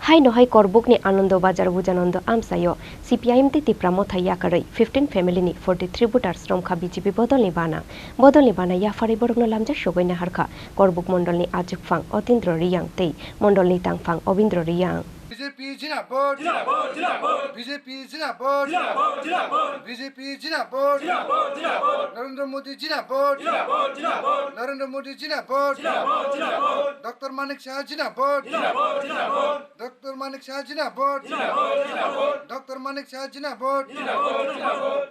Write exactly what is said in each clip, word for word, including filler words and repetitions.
Haino hai Korbukni Anando Bazar Bujanando amchaio C P I M tei Tipra Motha yakarwi fifteen family ni forty three voters romkha B J P bodolni bana. Bodolni bana yapharwi borokno lamjak sogwi naharkha Korbuk mondolni achukphang Otindro Riyang tei mondolni tangphang Obindro Riyang. B J P Jinabod! Jinabod! Jinabod! B J P Jinabod! Jinabod! Jinabod! B J P Jinabod! Jinabod! Jinabod! Narendra Modi Jinabod! Jinabod! Jinabod! Narendra Modi Jinabod! Jinabod! Jinabod! Doctor Manik Saha Jinabod! Jinabod! Jinabod! Doctor Manik Saha Jinabod! Jinabod! Jinabod! Doctor Manik Saha Jinabod! Jinabod! Jinabod!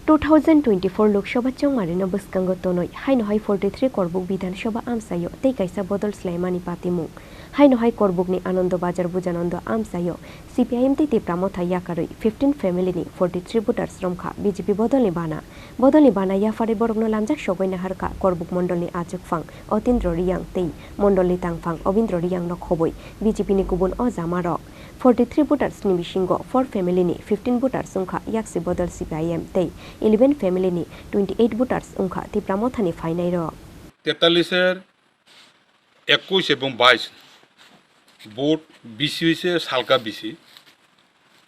Two thousand twenty-four Lok Sabha chongmarino bwskango tonwi haino hai forty three Korbuk Bidhan Sabha amchaio tei kaisa bodol swlaimani patimung. Haino hai Korbukni Anando Bazar Bujanando amchaio C P I M tei Tipra Motha yakarwi fifteen family ni forty three voters romkha B J P bodolni bana. Bodolni bana yapharwi borokno lamjak sogwi naharkha Korbuk mondolni achukphang Otindro Riyang tei mondolni tangphang Obindro Riyangno khobwi B J P ni kubun o jamarok. Forty three voters ni bisingo four family ni fifteen voters wngkha yaksi bodol C P I M tei eleven family ni twenty eight voters wngkha Tipra Mothani phainairok. তেতাল্লিশের একুশ এবং বাইশ ভোট বেশি হয়েছে, হালকা বেশি।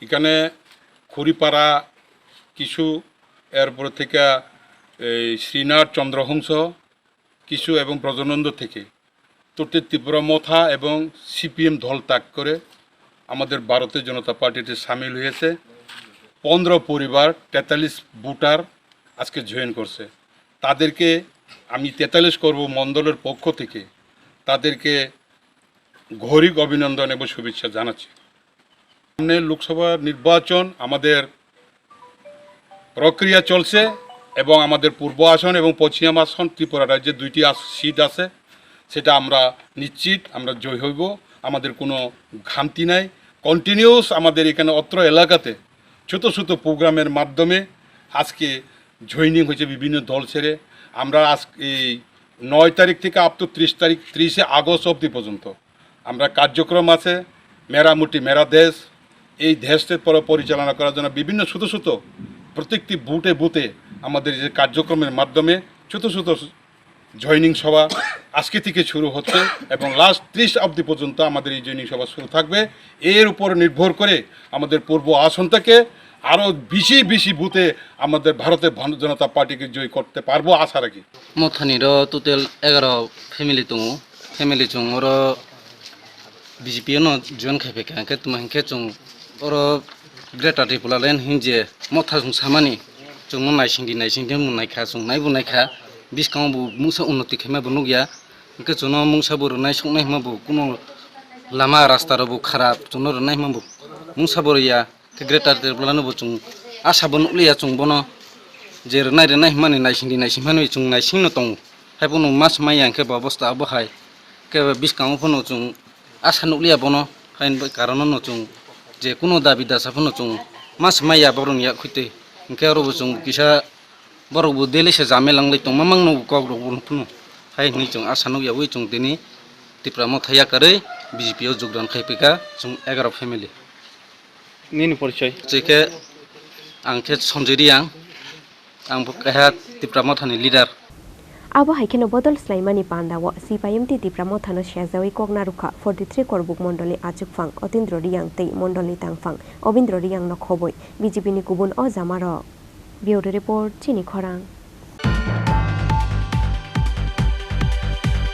এখানে খুড়িপাড়া কিছু, এরপরে থেকে এই শ্রীনাথ চন্দ্রহংস কিছু এবং ব্রজনন্দ থেকে। তো তে ত্রিপুরা মথা এবং সিপিএম দল ত্যাগ করে আমাদের ভারতীয় জনতা পার্টিতে সামিল হয়েছে। পনেরো পরিবার, তেতাল্লিশ ভোটার আজকে জয়েন করছে। তাদেরকে আমি তেতাল্লিশ করব মণ্ডলের পক্ষ থেকে তাদেরকে গৌরব অভিনন্দন এবং শুভেচ্ছা জানাচ্ছি। সামনে লোকসভা নির্বাচন, আমাদের প্রক্রিয়া চলছে এবং আমাদের পূর্ব আসন এবং পশ্চিম আসন ত্রিপুরা রাজ্যে দুইটি আস-, সিট আছে, সেটা আমরা নিশ্চিত আমরা জয় হইব। আমাদের কোনো খামতি নাই। কন্টিনিউয়াস আমাদের এখানে অত্র এলাকাতে ছোট ছোট প্রোগ্রামের মাধ্যমে আজকে জয়েনিং হয়েছে বিভিন্ন দল ছেড়ে। আমরা আজ এই নয় তারিখ থেকে আপ টু ত্রিশ তারিখ, ত্রিশে আগস্ট অবধি পর্যন্ত আমরা কার্যক্রম আছে, মেরামুটি মেরা দেশ, এই দেশকে পর-, পরিচালনা করার জন্য বিভিন্ন ছোট ছোট প্রত্যেকটি বুথে বুথে আমাদের যে কার্যক্রমের মাধ্যমে ছোট ছোট জয়েনিং সভা আজকে থেকে শুরু হচ্ছে এবং লাস্ট ত্রিশ অবধি পর্যন্ত আমাদের এই জয়েনিং সভা শুরু থাকবে। এর উপর নির্ভর করে আমাদের পূর্ব আসন থেকে আরও বেশি বেশি বুথে আমাদের ভারতের ভান-, জনতা পার্টিকে জয় করতে পারবো আশা রাখি। Mothani ro total egaro family tongo. Family chwng oro B J P no join khai phaikha, hwnkhe tamo hinkhe chwng oro Greater Tipraland hinje motha chwng samani chwngno naisingdi naisingdi hinwi naikha, chwng naibo naikha, bwskango bo mungsa unnoti khaima bo nukya, hwnkhe chwngno mungsa bo rwnai soknai hwnma bo kuno lama rasta rok bo kharap, chwngno rwnai hwnma bo mungsa bo rwya. Khe Greater Tipraland no bo chwng asa bo nukliya, chwng bono je rwnai rwnai hwnmani naisingdi naising hwnmani chwng naisingno tongo. Haiphano mas maya hwnkhe bo bosta abo hai. Khe bwskango phano chwng asa nukliya bono, haini bai karon no chwng je kuno dabi dasa phano chwng mas maya borokni yak khuitwi. Hwnkhe oro bo chwng kisa borok bo daily se jame langlai tongma mangno bo kok rok bo phano. Hai hwnwi chwng asa nukya wi chwng tini Tipra Motha yakarwi B J P o jogdan khai phaikha chwng egaro family. Nini porichoi? Chikhe ang khe Sanjay Reang, ang bo keha Tipra Mothani leader. Abo hai kheno bodol swlaimani pandao C P I M tei Tipra Mothano sejawi kok narwkha forty three Korbuk mondolni achukphang Otindro Reang tei mondolni tangphang Obindro Reangno khobwi B J P ni kubun o jamarok. Bureau Report, Chini Khorang.